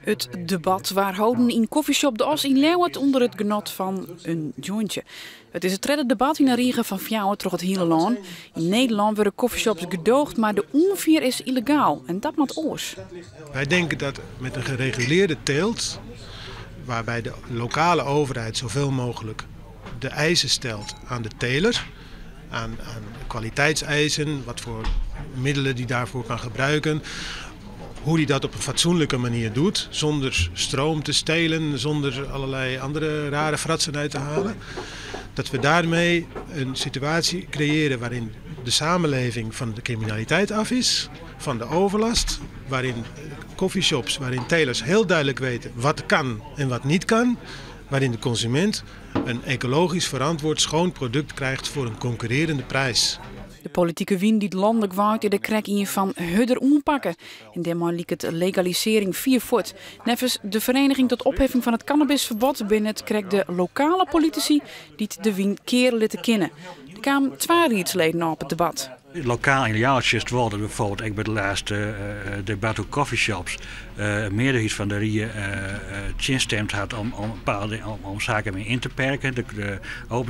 It debat waard holden yn coffeeshop De Os yn Ljouwert ûnder it genot fan in jointje. It is it tredde debat yn in rige fan fjouwer troch it hiele lân. Yn Nederlân wurde coffeeshops gedoogd, mar de oanfier is yllegaal en dat moat oars. Wij denken dat met een gereguleerde teelt, waarbij de lokale overheid zoveel mogelijk de eisen stelt aan de teler, aan kwaliteitseisen, wat voor middelen die daarvoor kan gebruiken, hoe hij dat op een fatsoenlijke manier doet, zonder stroom te stelen, zonder allerlei andere rare fratsen uit te halen. Dat we daarmee een situatie creëren waarin de samenleving van de criminaliteit af is, van de overlast, waarin coffeeshops, waarin telers heel duidelijk weten wat kan en wat niet kan, waarin de consument een ecologisch verantwoord schoon product krijgt voor een concurrerende prijs. De politike wyn dy't lanlik waait is der krekt ien fan hurder oanpakke. En dêrmei liket legalisearring fier fuort. Neffens de Vereniging tot Opheffing van het Cannabisverbod binne it krekt de lokale politisy dy't de wyn keare litte kinne. Der kamen twa riedsleden op it debat. Lokaal yn Ljouwert sjochst wol dat bijvoorbeeld ek by it lêste debat oer coffeeshops in mearderheid fan de rie tsjinstimd hat om bepaalde om saken mear yn te perken. De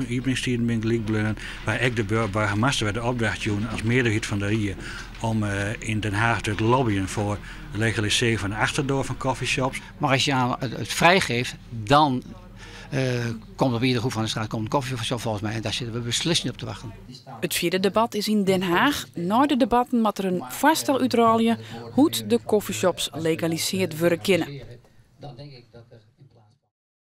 iepeningstiden binne gelyk bleaun. Mar ek de boargemaster wer de opdracht jûn as mearderheid fan de rie om yn Den Haag te lobbyen foar de legalisearring fan de achterdoar fan coffeeshops. Maar als je aan het vrijgeeft, dan komt op iedere hoek van de straat komt een koffieshop volgens mij. En daar zitten we beslist niet op te wachten. It fjirde debat is yn Den Haag. Nei de debatten moat der in foarstel útrôlje hoe't de coffeeshops legalisearre wurde kinne.